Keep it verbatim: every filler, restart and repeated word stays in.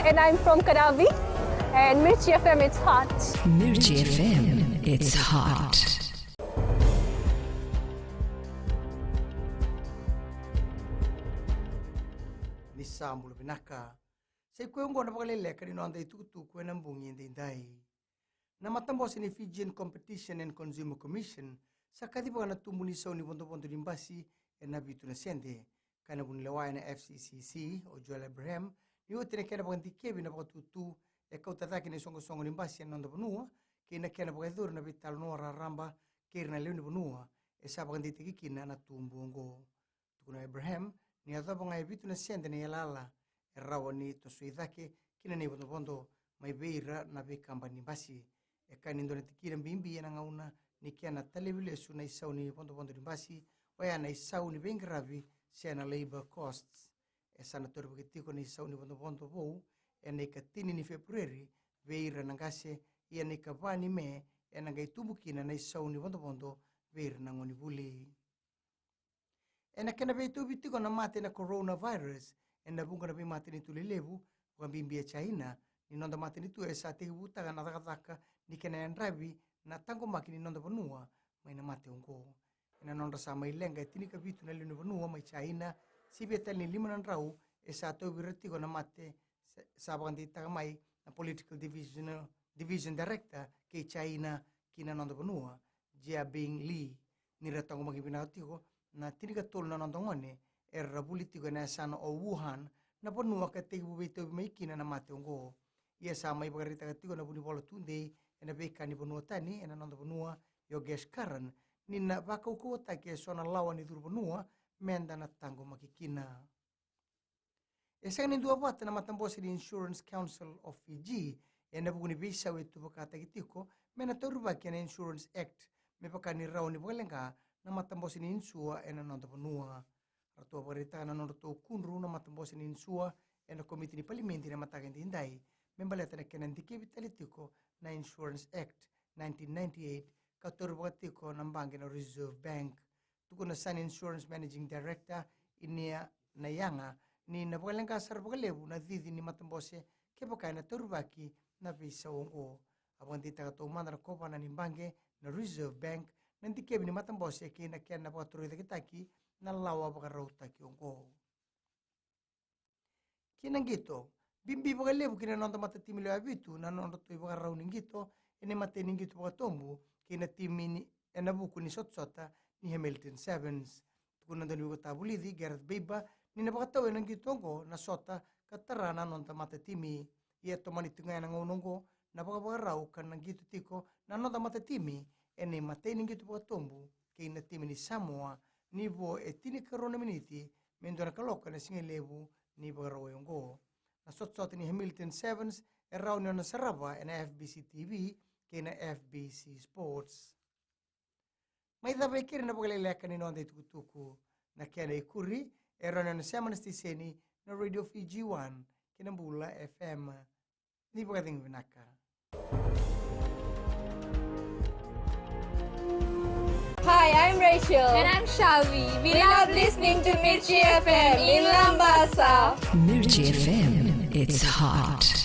And I'm from Kadavi, and Mirchi F M, it's hot. Mirchi F M, it's hot. Ni sa bula vinaka. Sa i koya oqo na vakaleleka ni noda itukutuku ena bogi edaidai. Na matabose ni Fijian Competition and Consumer Commission sa kacivaka na tubu ni sau ni vodovodo ni basi ena vitu na sede. Kaya na vunilewa ena F C C C, o Joel Abraham, ni oti na kena vakadikevi na vakatutu e kauta cake na isoqosoqo ni basi ena noda vanua, kei na kena vakayacori na veitalanoa raraba kei ira na lewe ni vanua, e sa vakadeitaki kina na tubu oqo. Tukuna o Abraham ni yacova ga e vitu na sede na iyalayala e rawa ni tosoi cake kina na ivodovodo mai vei ira na veikabani ni basi. E kaya ni dua na tikina bibi ena gauna ni kena talevi lesu na isau ni vodovodo ni basi, oya na isau ni veiqaravi se na labour costs. E sa na taurivaki tiko na isau ni vodovodo vou ena ikatini ni Feperueri vei ira na qase, ia na ikava ni Me ena qai tubu kina na isau ni vodovodo vei ira na gonevuli. Ena kena veitauvi tiko na mate na coronavirus ena vuqa na veimatanitu lelevu, vakabibi e China, ni noda matanitu e sa tekivutaka na cakacaka ni kena yadravi na taqomaki ni noda vanua mai na mate oqo. Ena nodra sa mai leqa e tinikavitu na lewe ni vanua mai China, sivia tale ni lima na drau e sa tauvi ira tiko na mate sa, sa vakadeitaka mai na Political Division, Division Director kei China ki na noda vanua, Jia Bing Li, ni ra taqomaki vinaka tiko na tinikatolu na noda gone era vuli tiko ena yasana o Wuhan, na vanua ka tekivu veitauvi mai kina na mate oqo. Ia sa mai vakaraitaka tiko na vunivola tudei ena veika ni vanua tani ena noda vanua, Yogesh Karan, ni na vakaukauwataki eso na lawa ni curu vanua meda na taqomaki kina. E sega ni duavata na matabose ni Insurance Council of Fiji ena vuku ni veisau e tuvakataki tiko me na taurivaki ena Insurance Act, me vaka ni rawa ni vakaleqa na matabose ni insua ena noda vanua. Ratou a vakaraitaka na nodratou kudru na matabose ni insua ena komiti ni palimedi na mataka edaidai me baleta na kena dikevi tale tiko na Insurance Act nineteen ninety-eight, ka taurivaka tiko na baqe na Reserve Bank. Tukuna Sun Insurance Managing Director Inia Nayaga ni na vakaleqa sara vakalevu na cici ni matabose kevaka ena taurivaki na veisau oqo. A vakadeitaka taumada na kovana ni baqe na Reserve Bank na dikevi ni matabose kei na kena vakatorocaketaki na lawa vakarautaki oqo. Ki na qito, bibi vakalevu ki na noda matatimi lewe vitu na nodratou ivakarau ni qito ena imatai ni qito vakatobu kei na timi ni, ena vuku ni sotasota ni Hamilton Sevens. Tukuna na dauniveivakatavulici Gareth Baber ni na vakatau ena qito oqo na sota ka tara na noda matatimi. Ia e tomani tiko ga ena gauna oqo na vakavakarau ka na qito tiko na noda matatimi ena imatai ni qito vakatobu kei na timi ni Samoa, ni vo e tinikarua na miniti me dua na kaloko ena sigalevu ni Vakarauwai oqo. Na sotasota ni Hamilton Sevens e rawa ni o na sarava ena F B C T V kei na F B C Sports. Mai cava e keri na vakaleleka ni noda itukutuku. Na kena ikuri e rawa ni o na sema na siteseni na Radio Fiji One kei na Bula F M. Ni vakacegu vinaka. Hi, I'm Rachel. And I'm Shavi. We love listening to Mirchi F M in Labasa. Mirchi F M, it's hot.